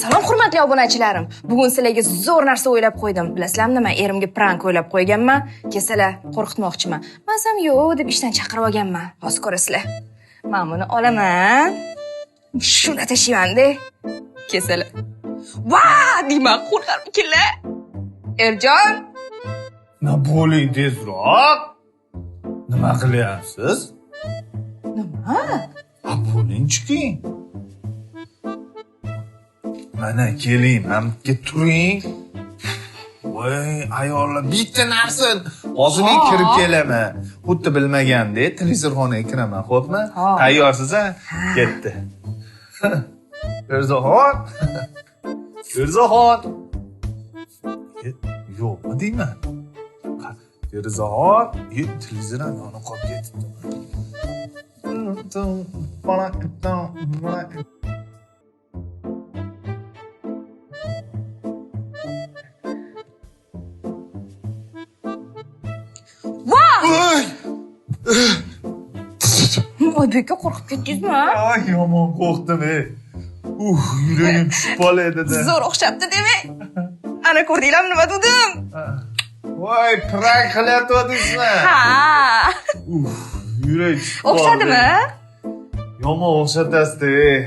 Salom, hurmatli obunachilarim. Bugun sizlarga zo'r narsa o'ylab qo'ydim. Bilasizlarmi nima? Erimga prank o'ylab qo'yganman. Kelsalar qo'rqitmoqchiman. Mazam yo'q deb ishdan chaqirib olganman. Hozir ko'rasizlar. Men buni olaman. Shuni tashlayman-da. Kelsalar. Va, deyman, qo'rqarmikinlar? Erjon, Na bo'ling tezroq. Nima qilyapsiz? Nima? Ha, bo'ling, chiqing. Mana keling, mana bu yerga turing. Voy, ayollar bitta narsa. Hozir men kirib kelaman. Xuddi bilmagandek televizorxonaga kiraman, xo'pmi? Hop. Tayyorsiz, a? Ketdi. Mirzaxon. Mirzaxon. Yo'qmi deyman. Mirzaxon, televizor ham yonib qolib ketibdi. Va! Voy! Oybekka, qo'rqib ketdingizmi? Ay, yomon qo'rqdim, ey. Yuragim tushib qoladi. Zo'r o'xshabdi demak. Ana, ko'rdinglarmi, nima dedim? Voy, prank qilyaptidingizmi? Ha. Yurak tushib qoldi. O'xshadimi? Yomon o'xshatasiz-da, ey.